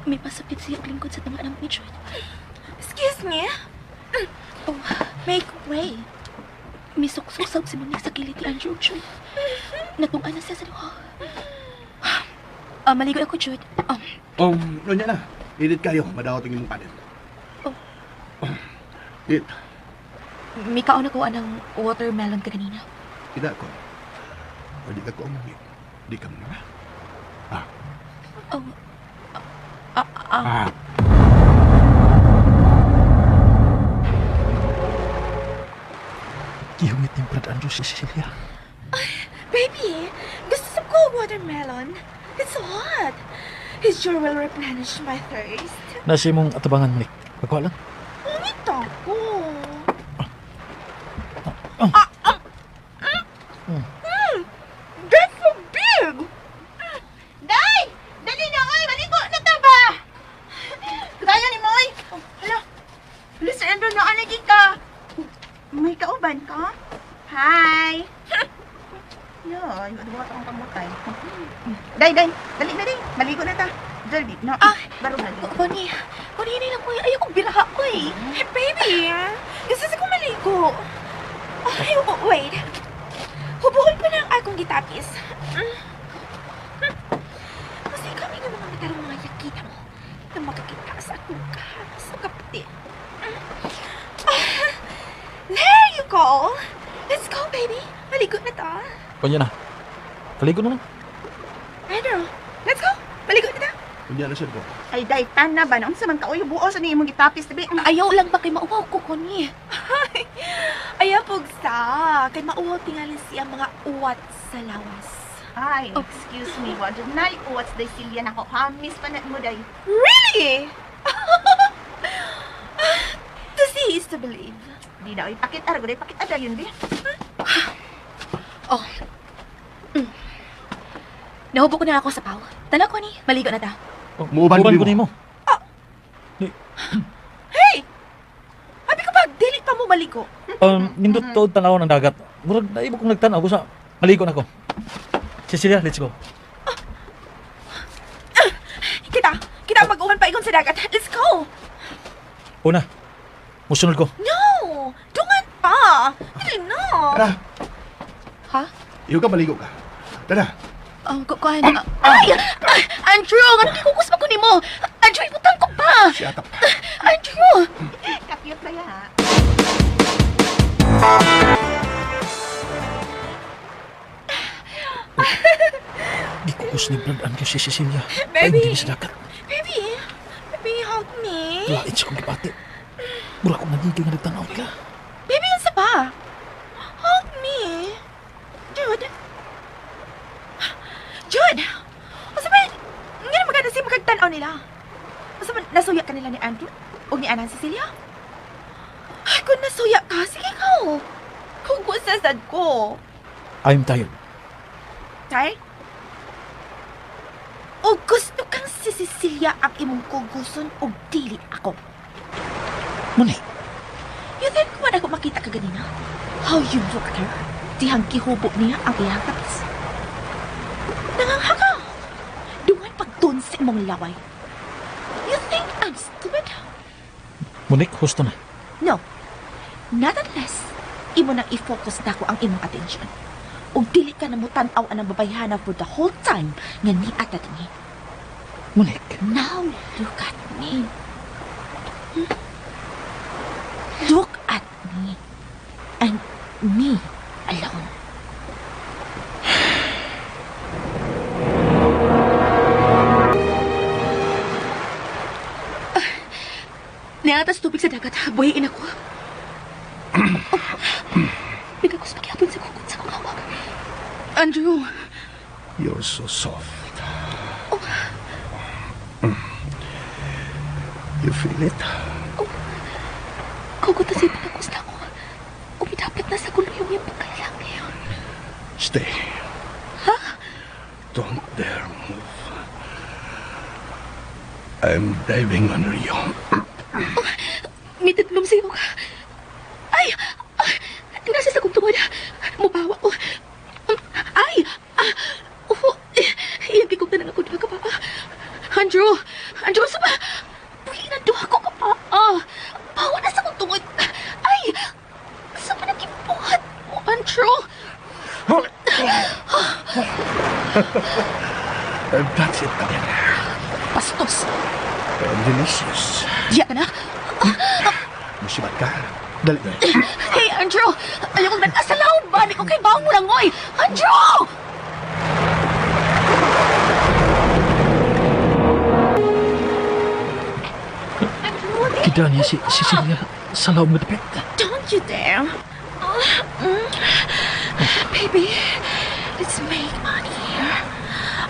may pasapit siya ang lingkod sa tama ng ni Jude. Excuse me? Oh, make way. May suksok si Monique sa kilid ni Andrew, Jude. Natungan na siya sa duha. Ah, maligo ako, Jude. Nonya na. Edit kayo, madawat ang imong panin. Oh. It, May kaon ako anang watermelon ka kanina. kita ko. O di ka ko umuwi. Di ka muna. Ah. Oh, ah, ah, Ah. Gihungit ni Brad Andrew si Cecilia. Baby, gusto sa ko watermelon. It's so hot. It sure will replenish my thirst. Nasa imong atabangan, Monique. Pagkuha lang. Ungit ako. Ah. Ah, Mm. That's so big! Day! Dali na, oy! Maligo na ta ba? Kaya ni Moy! Oh, hala! Hala, Sir Andrew, naalagi ka! May kauban ka? Hi! Yo, yung akong kamutay. Day, day! Dali na, day! Maligo na ta! Dali, no. Ah! Barog na, day. Connie, Connie, hinay lang ko. Ayoko biraha ko eh. Hey, baby, gusto sa ko maligo. Ay, oh, wait. Hubuhon pa na ang akong gitapis. Mm. Kasi kami ng mga matarong mga yakita mo na makakita sa akong kahas sa kaputi. Mm. Ah, there you go! Let's go, baby! Maligo na ta. Kunya na. Kaligo na lang. Andrew, let's go! Maligo na ta. Unya na siya ko. Ay, day, tan na ba? Naunsa man ka, oy, buo sa ni imong gitapis, tabi. Ayaw lang ba kay mauwaw ko, Connie? Ayaw pugsa. Kay mauwaw tingali siya mga uwat sa lawas. Ay, Oh. excuse me, wa jud nay uwats day silya nako. Hamis pa na mo day. Really? To see is to believe. Di na oy pakit ara gud pakit ada yun di. Oh. Mm. Nahubo ko na ako sa paw. Tala, Connie. Maligo na ta. Oh, Muuban uban ko ko nimo. Hey! Abi ko ba, dili pa mo maligo. Nindot to tanaw ng dagat. Murag naibo kong nagtanaw ko sa maligo na ko. Cecilia, let's go. Kita! Kita mag-uwan pa ingon sa dagat. Let's go! Una. Musunod ko. No! Dungan pa! Dili na! Tara, Ha? iyo ka maligo ka. Tara. Kuan. Ay! Ay! Andrew! Ano kikukus pa ko nimo? Andrew, ibutang ko pa! Si atap. Andrew! Kapiyot ba ya? Gikukus ni Brad Andrew si Cecilia. Baby. Ay, hindi sa dagat. Baby! Baby, hug me! Lait sa kong gibati. Mura kong nagiging nga nagtanaw nila. Baby, unsa pa? Hug me! Jude! Jude! Unsa ba? Nga na maganda siya magkagtanaw nila. Unsa man, nasuya ka nila ni Andrew? O ni Anang Cecilia? Ay, kung nasuya ka, sige ka. Kung kusasad ko. I'm tired. Tay? O gusto kang si Cecilia ang imong kuguson o dili ako? Monique, You think man ako makita ka ganina? How you look at her? Dihang gihubo niya ang iyang tapis. Nangangha ka! Dungan pagdun sa imong laway. You think I'm stupid? Monique, husto na. No. Not unless imo nang i-focus nako ang imong attention. Ug dili ka na mo tan-aw anang babayhana for the whole time nga niata dinhi. Monique. Now look at me. Look at me. And me alone. Niatas tubig sa dagat. Buhiin ako. Bigakos pagyapon sa kukot sa kong hawak. Andrew, You're so soft. You feel it? Kugot na siya pagkakos na ako. Umi dapat na sa kuluyong yung pagkalalaki. Stay. Don't dare move. I'm diving under you. May tatlong sa'yo ka. Ay! Ah, nasa sa kong tungod. Mubawa ko. Ay! Ah, oh, iyang gigog na ako duha ka pa. Andrew! Andrew, sa ba? Buhi na duha ko ka pa. Ah, bawa na sa kong tungod. Ay! Sa pa nagibuhat mo, Andrew? That's it, Daniel. Bastos! Delicious. Diya ka na. Musibat ka. Dali, dali. Hey, Andrew! Ayaw kong nag-asalaw ba? Di ko kay bawang mo lang, oy! Andrew! Kita niya si Cecilia sa loob nga dapit. Don't you dare. Baby, let's make money here.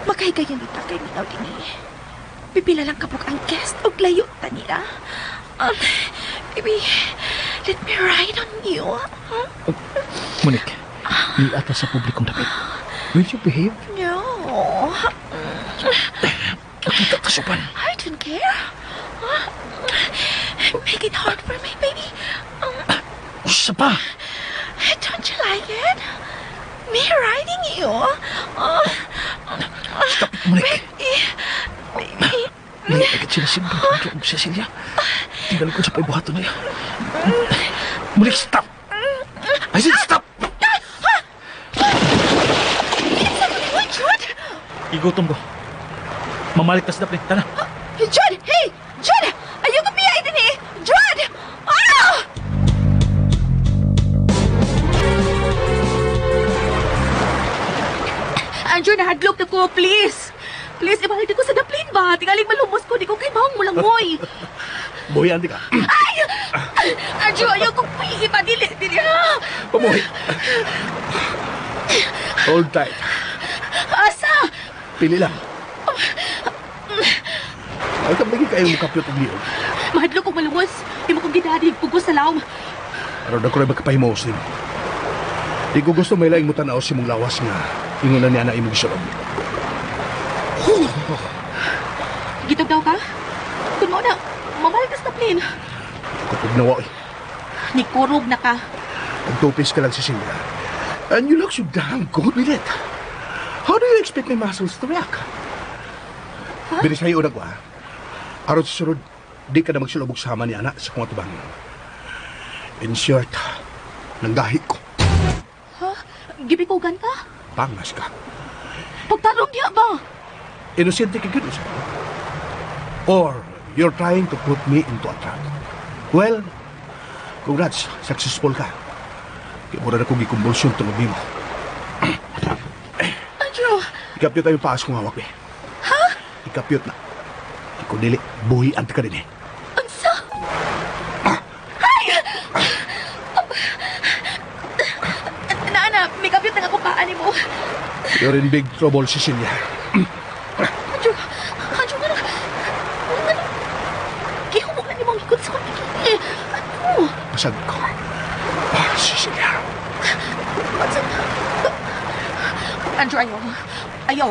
Makahigayon dito kay Minaw din eh. Pipila lang kapok ang guest og layo ta nila. Baby, let me ride on you. Huh? Monique, niata sa publikong dapit. Will you behave? No. Nakita ka supan. I don't care. Make it hard for me, baby. Usa pa. Don't you like it? Me riding you. Stop it, Monique. Baby. May agad sila si Andrew ug Cecilia. Tinggal ko sa paibuhaton niya. Monique, stop! I said stop! Uy, Jude! Igutom ko. Mamalik tas dapit. Tana. Jude! Hey! Jude! Ayaw ko piyay din eh! Jude! Ah! Andrew, nahadlok na ko, please! Please, ibalik ko sa daplin ba? Tingaling malumos ko, di ko kay bawang mo lang, oy! Buhian di ka. Ay! Andrew, ayaw ko iba, dili, dili, ah! Pamuhi. Hold tight. Asa! Pili lang. Ay, lagi kayo mukapyot og liog. Mahadlok kong malumos. Di mo kong gidadi, pugos sa lawom. Aron ako rin magkapahimos nimo. Di ko gusto may laing mo tanaw si mong lawas nga ingon na niya na imong gisulod. Gitog daw ka? Kung mo na, mamahal ka sa plane. Kapag nawa eh. Nikurog na ka. Nagtupis ka lang, Cecilia. And you look so damn good with it. How do you expect my muscles to react? Huh? Bilis sa'yo ko, ha? Aron sa sunod, di ka na magsulubog sama ni anak sa kong atubang. In short, nanggahi ko. Ha? Gibikugan ka? Pangas ka. Pagtarong diya ba? Inosente ka gud, sa. Or you're trying to put me into a trap. Well, congrats, successful ka. Kaya mura na kong gikumbulsyon tungod nimo. Andrew! Ikapyot tayo paas kong hawak, eh. Ha? Ikapyot na. Ikaw dili, buhian ka din eh. Unsa? Ay! Naana, may kapyot na nga kung paan mo. You're in big trouble, Cecilia. Andrew, Andrew, ano? Ano? Gihumulan ni mong ikot sa kong bikini. Ano? Basag ko. Ah, Cecilia. Basag. Andrew, ayaw. Ayaw.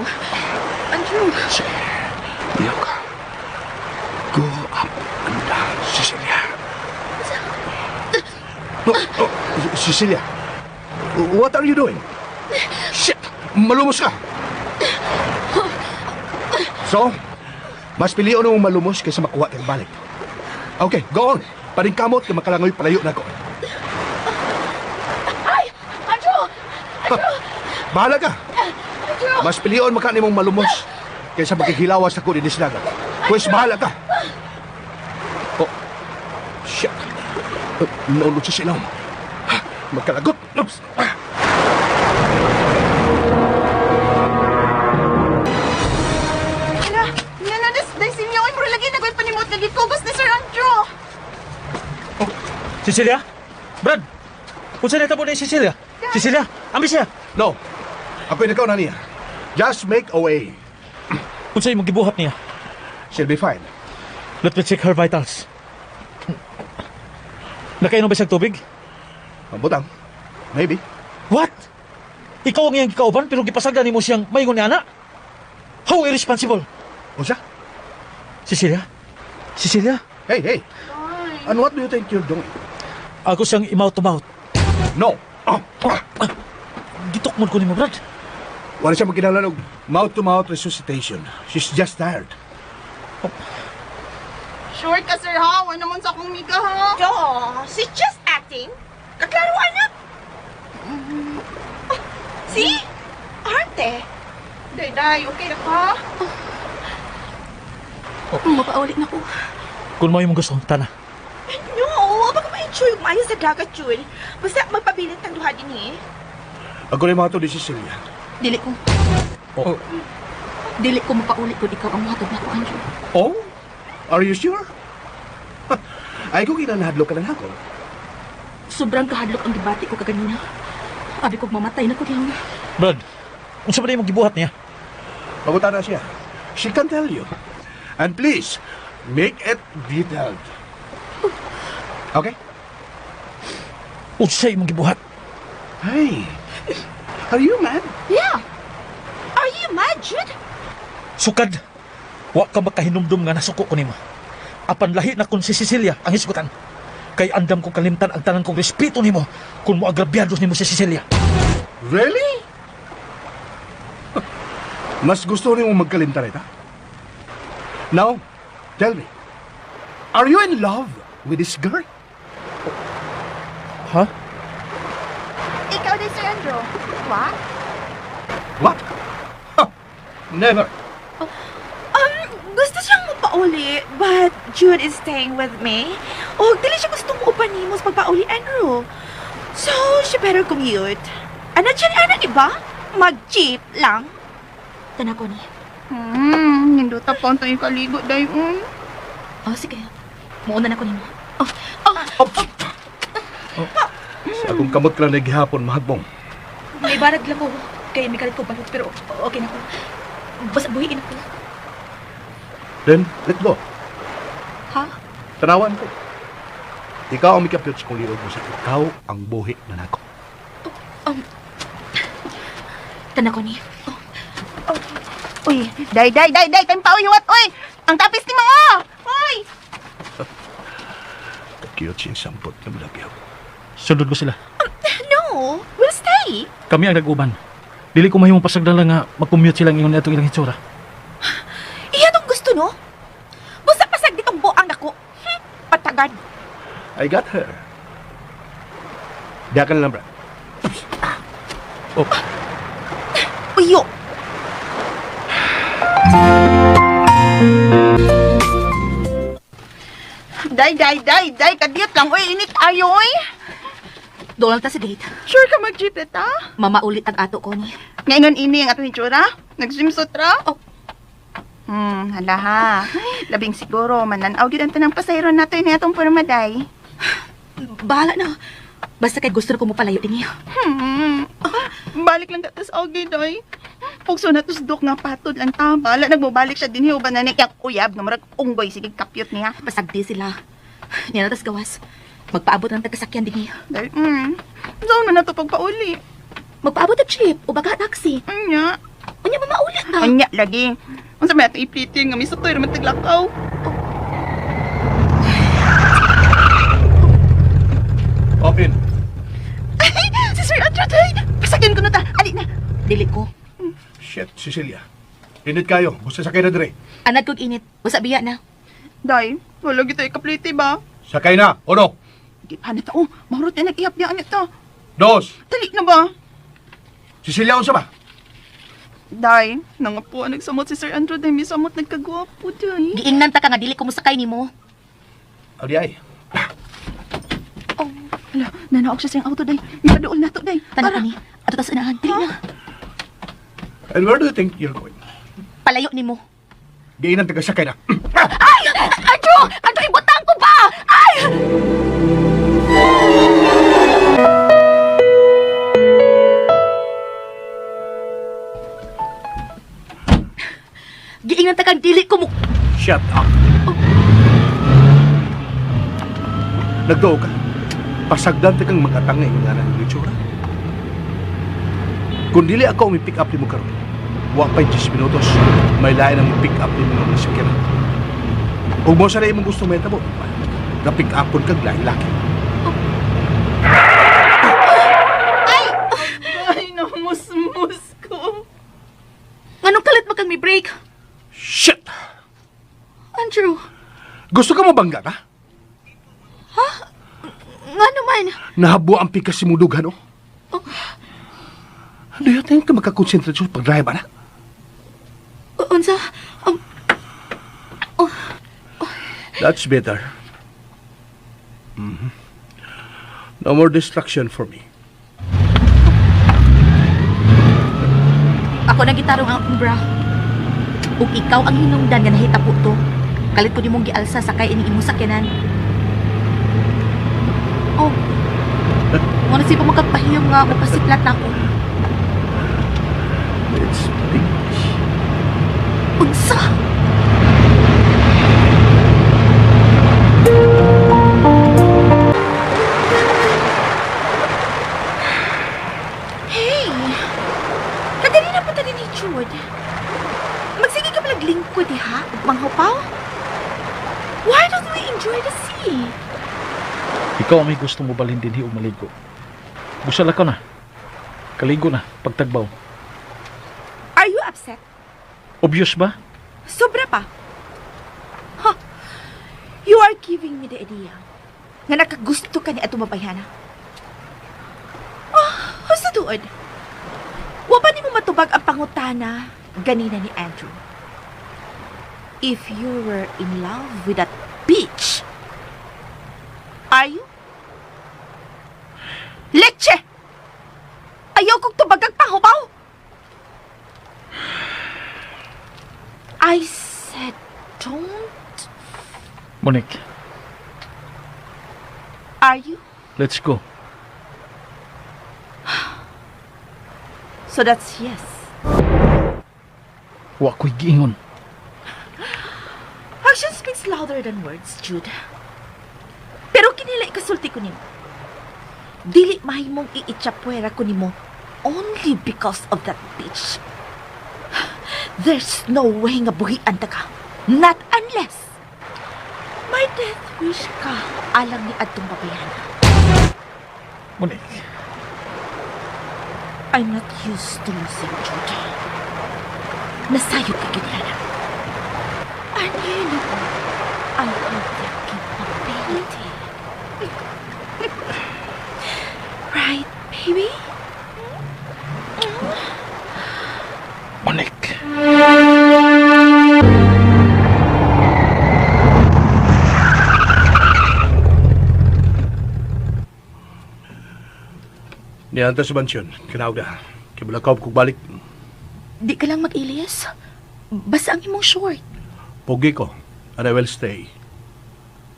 Andrew. Sige. Ayaw ka. Go up and down, Cecilia. Oh, oh, Cecilia. What are you doing? Shit! Malumos ka! So, mas pilion mong malumos kaysa makuha kang balik. Okay, go on. Paningkamot kay makalangoy palayo nako. Ay! Andrew! Bahala ka. Mas pilion maka nimong malumos kaysa magkikilawas ako dinhi sa dagat. Pwes bahala ka. Oh. Shit. Oh, naulog siya sa ilawom. Ha, magkalagot. Oops. Ah. Hala, nga na, day sinyo. Oy, mura lagi nagawin panimot lagi kugos ni Sir Andrew. Cecilia? Brad! Unsa na tabo ni Cecilia? Cecilia, ambi siya. No. Ako'y nakaw na niya. Just make a way. Unsa imong gibuhat niya? She'll be fine. Let me check her vitals. Nakainom ba siyang tubig? Mabutang. Maybe. What? Ikaw ang iyang gikauban pero gipasagdan nimo siyang maingon ni ana? How irresponsible! Unsa? Cecilia? Cecilia? Hey, hey. And what do you think you're doing? Ako siyang i-mouth to mouth. No. Oh, ah. Gitukmon ko nimo, Brad. Wala siya magkinahanglan og mouth-to-mouth resuscitation. She's just tired. Sure ka, sir, ha? Wala naman sa akong miga, ha? Oh, she's just acting. Kaklaro, anak. Oh, see? Arte. Day, day, okay na ka? Mapauli na ko. Kung mao imong gusto, tana. No, baka ma-enjoy yung maayo sa dagat, Jud. Basta magpabilin tang duha din eh. Ako rin mga to ni Cecilia. Dili ko. Oh. Dili ko mapauli kung ikaw ang muhatod nako, Andrew. Oh? Are you sure? Ay kung kinanahadlo ka na ako. Sobrang kahadlok ang gibati ko kaganina. Abi ko mamatay na ko niya. Brad, unsa ba na imong gibuhat niya? Pagunta na siya. She can tell you. And please, make it detailed. Okay? Unsa imong gibuhat? Hey, are you mad? Yeah. Are you mad, Jude? Sukad, wa ka makahinumdum nga nasuko ko nimo. Apan lahi na kun si Cecilia ang hisgutan. Kay andam kong kalimtan ang tanan kong respeto nimo kung moagrabyado nimo si Cecilia. Really? Mas gusto rin mong magkalimtan ita? Now, tell me, are you in love with this girl? Ha? Ikaw din, Sir Andrew. What? What? Huh, never. Gusto siyang mapauli, but Jude is staying with me. O, dili siya gusto mo upan nimo sa pagpauli, Andrew. So, she better commute. Ano siya ana, di ba? Mag-jeep lang. Tana ko ni. Ninduta pa ang tayong kaligo, day. Oh, sige. Muuna na ko nimo. Oh, oh, Sa akong kamot ka lang naghihapon, mahagbong. May barag lang ko. Kay may kalit ko balot pero okay na ko. Basta buhiin ako. Then, let go. Ha? Tanawan ko. Ikaw ang mikapyot sa kong liog mo sa ikaw ang buhi na nako. Tana ko ni. Oh, Uy, day, day, day, day, tayong pauwi, huwat, uy! Ang tapis ni mga! Uy! Cute siyang sampot na malagyaw. Sunod ko sila. No, we'll stay. Kami ang nag-uban. Dili ko mahimong pasagdan lang nga mag-commute silang ingon atong ilang hitsura. Iya tong gusto, no? Basta pasag ditong buang nako. Patagan. I got her. Diya ka na lang, Brad. Oh, Uyo. Day, day, day, day, kadiyot lang, uy, init ayo, uy! Doon lang ta sa gate. Sure ka mag-jeep ta? Mamaulit ang ato ko ni. Ngayon ini ang atong itsura? Nag-swimsuit ra? Oh. Hala ha. Labing siguro, mananaw gyud ang tanang pasayro nato ini atong purmaday. Bahala na. Basta kay gusto na ko mapalayo din niya. Balik lang katas ogi doy. Pugso na tusdok nga patod lang ta. Bala nagbabalik siya dinhi uban na ni kang uyab nga murag unggoy sige kapyot niya. Pasagdi sila. Niya na tas gawas. Magpaabot ng tagasakyan din niya. Dahil, Saan na nato pagpauli? Magpaabot og jeep o baka taxi. Unya. Unya mamaulit ta. Unya lagi. Unsa may atong iplitin nga misutoy ra man taglakaw. Open. Si Sir Andrew day. Pasakyan ko na ta. Ali na. Dili ko. Shit, Cecilia. Init kayo. Gusto sa na dire. Anad kog init. Basta biya na. Day, wala gyud tayo kapliti ba? Sakay na. Uno. Di pa na ta, oh. Mahurot na nag-ihap niya ano to. Dos. Dali na ba? Cecilia, unsa ba? Day, nangapo ang nagsamot si Sir Andrew day misamot nagkagwapo day. Giingnan ta ka nga dili ko mosakay nimo. Adi ay. Oh, Hala, nanaog siya sa iyang auto day. Mipaduol na to day. tanan kami. Ato ta sa unahan. Dili na. And where do you think you're going? Palayo nimo. Giinan taga sakay na. Ay! Andrew! Andrew, ibutang ko ba? Ay! Giingnan ta kang dili ko mo. Shut up. Nagdoo ka. Pasagdan ta kang magatang nga imong ngalan ng itsura. Kung dili ako ang pick up nimo karon, wa pa'y 10 minutos, may lain ang pick up nimo nga mga sakyanan. Kung mo sa imong gusto mahitabo, na-pick upon kag lahi-laki. Ay, namusmus ko. Nganong kalit mo kang may break? Shit! Andrew, Gusto ka mo bangga ka? nga naman. Nahabwa ang pikas si Mudughan, oh. Ano yata yung ka makakonsentrate sa pag-drive, ana? Unsa? That's better. Mhm. No more distraction for me. Ako nang gitarong ang akong bra. Ug ikaw ang hinungdan nga nahitabo to. Kalit ko nimong gialsa sakay ining imong sakyanan. Oh. Wala si pa makapahiyom nga mapasiplat na ako. It's English. Unsa? Hey! Kadali na pa ni Jude. Magsige ka palag lingkod eh, ha? Ug manghupaw? Why don't we enjoy the sea? Ikaw ang may gusto mo balhin dinhi og maligo. Busala ka na. Kaligo na, pagtagbaw. Are you upset? Obvious ba? Sobra pa. Huh. You are giving me the idea nga nakagusto ka ni atong mabayhana. Oh, husto tuod. Wa ba nimo matubag ang pangutana ganina ni Andrew? If you were in love with that bitch, are you? Leche! Ayaw kong tubag ang panghubaw! I said don't. Monique, Are you? let's go. So that's yes. Wa ko'y giingon. Action speaks louder than words, Jude. Pero kinila ikasulti ko nimo. Dili mahimong iitsapwera ko nimo only because of that bitch. There's no way nga buhian ta ka. Not unless may death wish ka alang ni adtong babayana. Monique, I'm not used to losing, Jude. Nasayod ka kinilala. And you know, I have the capability. Right, baby? Monique. Nianta sa mansyon, kinawag na. Kibulakaw kog balik. Di ka lang mag-ilis. Basta ang imong short. Pogi ko, and I will stay.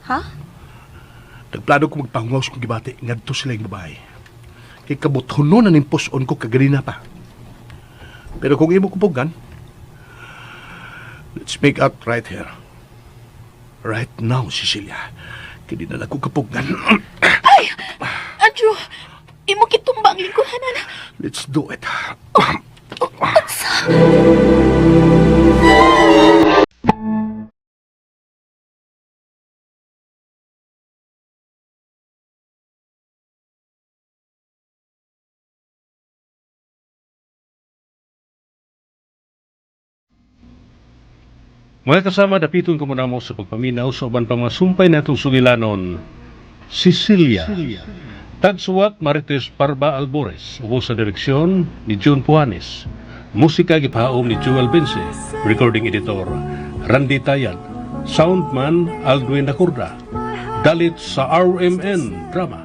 Ha? Nagplano ko magpahungaw sa kong gibati ngadto sila yung babae. Kay kabuthono na ning puson ko kaganina pa. Pero kung imo kupugan, let's make out right here. Right now, Cecilia. Kaya di na lang ko kapugan. Andrew, imo kitumba ang lingkuranan. Let's do it. Mga kasama, dapiton ko muna mo sa pagpaminaw sa uban pa mga sumpay natong sugilanon, Cecilia. Tagsuwat Marites Parba Albores, ubos sa direksyon ni June Puanes. Musika gipahaom ni Joel Bense, recording editor Randy Tayad, soundman Aldwin Nakurda. Dalit sa RMN Drama.